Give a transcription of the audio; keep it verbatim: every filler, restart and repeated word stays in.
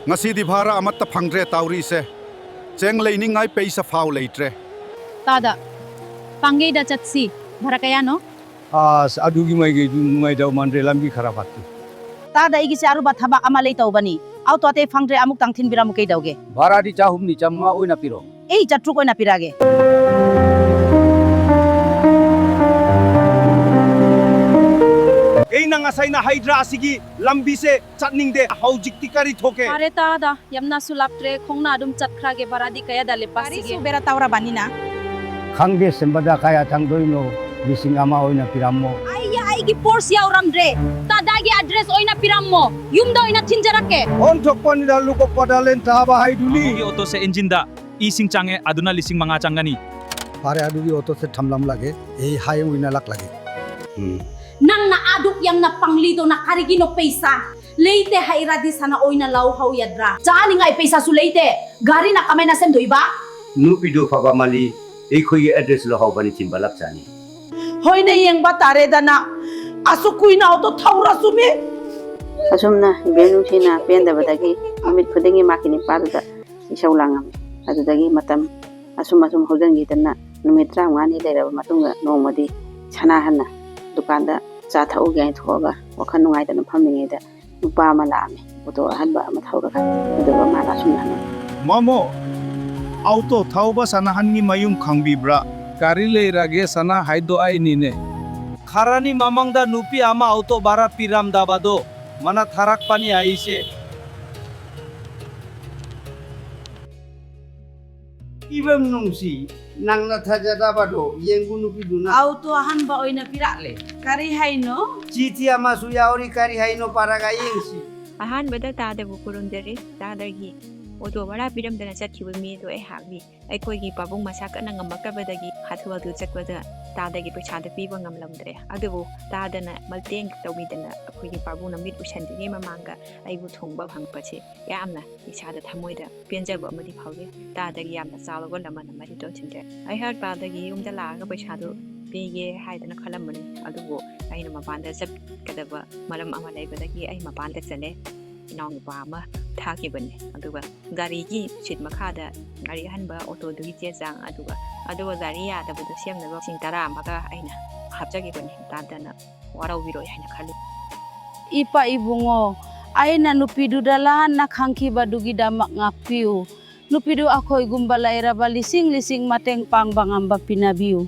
ꯉꯁꯤꯗꯤ ꯚꯥꯔꯥ ꯑꯃꯠꯇ ꯐꯪꯗ꯭ꯔꯦ ꯇꯧꯔꯤꯁꯦ꯫ ꯆꯦꯡ ꯂꯩꯅꯤꯡꯉꯥꯏ ꯄꯩꯁꯥ ꯐꯥꯎ ꯂꯩꯇ꯭ꯔꯦ꯫ ꯇꯥꯗ, ꯄꯥꯡꯒꯩꯗ ꯆꯠꯁꯤ꯫ ꯚꯥꯔꯥ ꯀꯌꯥꯅꯣ? ꯑꯁ, ꯑꯗꯨꯒꯤ ꯃꯥꯏꯀꯩꯗꯨ ꯅꯨꯡꯉꯥꯏꯗꯧ ꯃꯥꯟꯗ꯭ꯔꯦ, ꯂꯝꯕꯤ ꯈꯔ ꯐꯠꯇꯦ꯫ ꯇꯥꯗ, ꯑꯩꯒꯤꯁꯦ ꯑꯔꯨꯕ ꯊꯕꯛ ꯑꯃ ꯂꯩ ꯇꯧꯕꯅꯤ꯫ ꯑꯧꯇꯣ ꯑꯇꯩ ꯐꯪꯗ꯭ꯔꯦ, ꯑꯃꯨꯛꯇꯪ ꯊꯤꯟꯕꯤꯔꯝꯃꯨ ꯀꯩꯗꯧꯒꯦ? ꯚꯥꯔꯥꯗꯤ ꯆꯍꯨꯝꯅꯤ, ꯆꯥꯝꯃꯉꯥ ꯑꯣꯏꯅ ꯄꯤꯔꯣ꯫ ꯑꯩ ꯆꯥꯇ꯭ꯔꯨꯛ ꯑꯣꯏꯅ ꯄꯤꯔꯛꯑꯒꯦ꯫ ꯑꯩꯅ ꯉꯁꯥꯏꯅ ꯍꯥꯏꯗ꯭ꯔꯥ ꯑꯁꯤꯒꯤ ꯂꯝꯕꯤꯁꯦ ꯆꯠꯅꯤꯡꯗꯦ꯫ ꯍꯧꯖꯤꯛꯇꯤ ꯀꯔꯤ ꯊꯣꯛꯀꯦ? ꯐꯔꯦ ꯇꯥꯗ, ꯌꯥꯝꯅꯁꯨ ꯂꯥꯞꯇ꯭ꯔꯦ, ꯈꯣꯡꯅ ꯑꯗꯨꯝ ꯆꯠꯈ꯭ꯔꯒꯦ, ꯚꯔꯥꯗꯤ ꯀꯌꯥꯗ ꯂꯦꯞꯄꯁꯤꯒꯦ? ꯒꯥꯔꯤꯁꯨ ꯕꯦꯔꯥ ꯇꯧꯔꯕꯅꯤꯅ꯫ ꯈꯪꯗꯦ, ꯁꯦꯝꯕꯗ ꯀꯌꯥ ꯊꯪꯗꯣꯏꯅꯣ? ꯂꯤꯁꯤꯡ ꯑꯃ ꯑꯣꯏꯅ ꯄꯤꯔꯝꯃꯣ꯫ ꯑꯩ, ꯑꯩꯒꯤ ꯄꯣꯔꯁ ꯌꯥꯎꯔꯝꯗ꯭ꯔꯦ꯫ ꯇꯥꯗꯥꯒꯤ ꯑꯦꯗ꯭ꯔꯦꯁ ꯑꯣꯏꯅ ꯄꯤꯔꯝꯃꯣ, ꯌꯨꯝꯗ ꯑꯣꯏꯅ ꯊꯤꯟꯖꯔꯛꯀꯦ꯫ ꯑꯣꯟꯊꯣꯛꯄꯅꯤꯗ, ꯂꯨꯀꯣꯛꯄꯗ ꯂꯦꯟ ꯊꯥꯕ ꯍꯥꯏꯗꯨꯅꯤ꯫ ꯃꯥꯃꯣꯒꯤ ꯑꯣꯇꯣꯁꯦ ꯏꯟꯖꯤꯟꯗ ꯏꯁꯤꯡ ꯆꯪꯉꯦ, ꯑꯗꯨꯅ ꯂꯤꯁꯤꯡ ꯃꯉꯥ ꯆꯪꯒꯅꯤ꯫ ꯐꯔꯦ, ꯑꯗꯨꯒꯤ ꯑꯣꯇꯣꯁꯦ ꯊꯝꯂꯝꯂꯒꯦ, ꯑꯩ ꯍꯌꯦꯡ ꯑꯣꯏꯅ ꯂꯥꯛꯂꯒꯦ꯫ ꯅꯪꯅ ꯑꯗꯨꯛ ꯌꯥꯝꯅ ꯄꯪꯂꯤꯗꯣ ꯅ ꯀꯔꯤꯒꯤꯅꯣ? ꯄꯩꯁꯥ ꯂꯩꯇꯦ ꯍꯥꯏꯔꯗꯤ ꯁꯅꯥ ꯑꯣꯏꯅ ꯂꯧ ꯍꯧ ꯌꯥꯗ꯭ꯔꯥ? ꯆꯥꯅꯤꯡꯉꯥꯏ ꯄꯩꯁꯥꯁꯨ ꯂꯩꯇꯦ, ꯒꯥꯔꯤꯅ ꯀꯃꯥꯏꯅ ꯁꯦꯝꯗꯣꯏꯕ? ꯅꯨꯄꯤꯗꯨ ꯐꯕ ꯃꯥꯜꯂꯤ, ꯑꯩꯈꯣꯏꯒꯤ ꯑꯦꯗ꯭ꯔꯦꯁ ꯂꯧꯍꯧꯕꯅꯤ, ꯊꯤꯟꯕ ꯂꯥꯛꯆꯅꯤ꯫ ꯍꯣꯏꯅꯦ, ꯌꯦꯡꯕ ꯇꯥꯔꯦꯗꯅ꯫ ꯑꯁꯨꯛ ꯀꯨꯏꯅ ꯑꯣꯇꯣ ꯊꯧꯔꯁꯨ ꯃꯤ꯫ ꯑꯁꯨꯝꯅ ꯏꯕꯦꯟ ꯅꯨꯡꯁꯤꯅ ꯄꯦꯟꯗꯕꯗꯒꯤ ꯅꯨꯃꯤꯠ ꯈꯨꯗꯤꯡꯒꯤ ꯃꯍꯥꯛꯀꯤ ꯅꯨꯄꯥꯗꯨꯗ ꯏꯁꯧ ꯂꯥꯡꯉꯝꯃꯤ꯫ ꯑꯗꯨꯗꯒꯤ ꯃꯇꯝ ꯑꯁꯨꯝ ꯑꯁꯨꯝ ꯍꯧꯖꯤꯟꯈꯤꯗꯅ ꯅꯨꯃꯤꯠ ꯇꯔꯥꯃꯉꯥꯅꯤ ꯂꯩꯔꯕ ꯃꯇꯨꯡꯗ ꯅꯣꯡꯃꯗꯤ ꯁꯅꯥꯍꯟꯅ ꯗꯨꯀꯥꯟꯗ ꯆꯥ ꯊꯛꯎꯒꯦ ꯍꯥꯏꯅ ꯊꯣꯛꯑꯒ ꯋꯥꯈꯜ ꯅꯨꯡꯉꯥꯏꯇꯅ ꯐꯝꯂꯤꯉꯩꯗ ꯅꯨꯄꯥ ꯑꯃ ꯂꯥꯛꯑꯝꯃꯤ, ꯑꯣꯇꯣ ꯑꯍꯟꯕ ꯑꯃ ꯊꯧꯔꯒ꯫ ꯑꯗꯨꯒ ꯃꯥꯅ ꯑꯁꯨꯝꯅ ꯍꯪꯉꯤ꯫ ꯃꯥꯃꯣ, ꯑꯣꯇꯣ ꯊꯧꯕ ꯁꯅꯥꯍꯟꯒꯤ ꯃꯌꯨꯝ ꯈꯪꯕꯤꯕ꯭ꯔꯥ? ꯒꯥꯔꯤ ꯂꯩꯔꯒꯦ ꯁꯅꯥ ꯍꯥꯏꯗꯣ ꯑꯩꯅꯤꯅꯦ꯫ ꯈꯔꯅꯤ ꯃꯃꯥꯡꯗ ꯅꯨꯄꯤ ꯑꯃ ꯑꯣꯇꯣ ꯚꯔꯥ ꯄꯤꯔꯝꯗꯕꯗꯣ ꯃꯥꯅ ꯊꯥꯔꯛꯄꯅꯤ ꯑꯩꯁꯦ꯫ ꯏꯕꯦꯝ ꯅꯨꯡꯁꯤ, ꯅꯪꯅ ꯊꯥꯖꯗꯕꯗꯣ ꯌꯦꯡꯉꯨ, ꯅꯨꯄꯤꯗꯨꯅ ꯑꯣꯇꯣ ꯑꯍꯟꯕ ꯑꯣꯏꯅ ꯄꯤꯔꯛꯂꯦ꯫ ꯀꯔꯤ ꯍꯥꯏꯅꯣ? ꯆꯤꯊꯤ ꯑꯃꯁꯨ ꯌꯥꯎꯔꯤ, ꯀꯔꯤ ꯍꯥꯏꯅꯣ ꯄꯥꯔꯒ ꯌꯦꯡꯁꯤ꯫ ꯑꯍꯥꯟꯕꯗ ꯇꯥꯗꯕꯨ ꯈꯨꯔꯨꯝꯖꯔꯤ꯫ ꯇꯥꯗꯒꯤ ꯑꯣꯇꯣ ꯚꯔꯥ ꯄꯤꯔꯝꯗꯅ ꯆꯠꯈꯤꯕ ꯃꯤꯗꯣ ꯑꯩꯍꯥꯛꯅꯤ꯫ ꯑꯩꯈꯣꯏꯒꯤ ꯄꯥꯕꯨꯡ ꯃꯁꯥ ꯀꯟꯅ ꯉꯝꯃꯛꯇꯕꯗꯒꯤ ꯍꯥꯊꯨ ꯍꯥꯊꯨ ꯆꯠꯄꯗ ꯇꯥꯗꯒꯤ ꯄꯩꯁꯥꯗꯨ ꯄꯤꯕ ꯉꯝꯂꯝꯗ꯭ꯔꯦ꯫ ꯑꯗꯨꯕꯨ ꯇꯥꯗꯅ ꯃꯇꯦꯡ ꯇꯧꯕꯤꯗꯅ ꯑꯩꯈꯣꯏꯒꯤ ꯄꯥꯕꯨꯡꯅ ꯃꯤꯠ ꯎꯏꯁꯤꯟꯗ꯭ꯔꯤꯉꯩ ꯃꯃꯥꯡꯗ ꯑꯩꯕꯨ ꯊꯣꯡꯕ ꯍꯪꯕꯁꯦ ꯌꯥꯝꯅ ꯏꯁꯥꯗ ꯊꯃꯣꯏꯗ ꯄꯦꯟꯖꯕ ꯑꯃꯗꯤ ꯐꯥꯎꯏ꯫ ꯇꯥꯗꯒꯤ ꯌꯥꯝꯅ ꯆꯥꯎꯔꯕ ꯂꯃꯟ ꯑꯃꯗꯤ ꯇꯣꯟꯁꯤꯟꯖꯔꯦ꯫ ꯑꯩꯍꯥꯛ ꯇꯥꯗꯒꯤ ꯌꯨꯝꯗ ꯂꯥꯛꯑꯒ ꯄꯩꯁꯥꯗꯨ ꯄꯤꯒꯦ ꯍꯥꯏꯗꯅ ꯈꯜꯂꯝꯕꯅꯤ, ꯑꯗꯨꯕꯨ ꯑꯩꯅ ꯃꯄꯥꯟꯗ ꯆꯠꯀꯗꯕ ꯃꯔꯝ ꯑꯃ ꯂꯩꯕꯗꯒꯤ ꯑꯩ ꯃꯄꯥꯟꯗ ꯆꯠꯂꯦ꯫ ꯏꯅꯥꯎꯅꯨꯄꯥ ꯑꯃ ꯊꯥꯈꯤꯕꯅꯤ꯫ ꯑꯗꯨꯒ ꯒꯥꯔꯤꯒꯤ ꯁꯤꯠ ꯃꯈꯥꯗ ꯒꯥꯔꯤ ꯑꯍꯟꯕ ꯑꯣꯇꯣꯗꯨꯒꯤ ꯆꯦ ꯆꯥꯡ, ꯑꯗꯨꯒ ꯑꯗꯨꯒ ꯒꯥꯔꯤ ꯌꯥꯗꯕꯗꯨ ꯁꯦꯝꯅꯕ ꯂꯤꯁꯤꯡ ꯇꯔꯥ ꯑꯃꯒ ꯑꯩꯅ ꯍꯥꯞꯆꯈꯤꯕꯅꯤ꯫ ꯇꯥꯗꯅ ꯋꯥꯔꯧꯕꯤꯔꯣꯏ ꯍꯥꯏꯅ ꯈꯜꯂꯤ꯫ ꯏꯄꯥ ꯏꯕꯨꯡꯉꯣ, ꯑꯩꯅ ꯅꯨꯄꯤꯗꯨꯗ ꯂꯥꯟꯅ ꯈꯪꯈꯤꯕꯗꯨꯒꯤꯗꯃꯛ ꯉꯥꯛꯄꯤꯌꯨ꯫ ꯅꯨꯄꯤꯗꯨ ꯑꯩꯈꯣꯏꯒꯨꯝꯕ ꯂꯩꯔꯕ ꯂꯤꯁꯤꯡ ꯂꯤꯁꯤꯡ ꯃꯇꯦꯡ ꯄꯥꯡꯕ ꯉꯝꯕ ꯄꯤꯅꯕꯤꯌꯨ꯫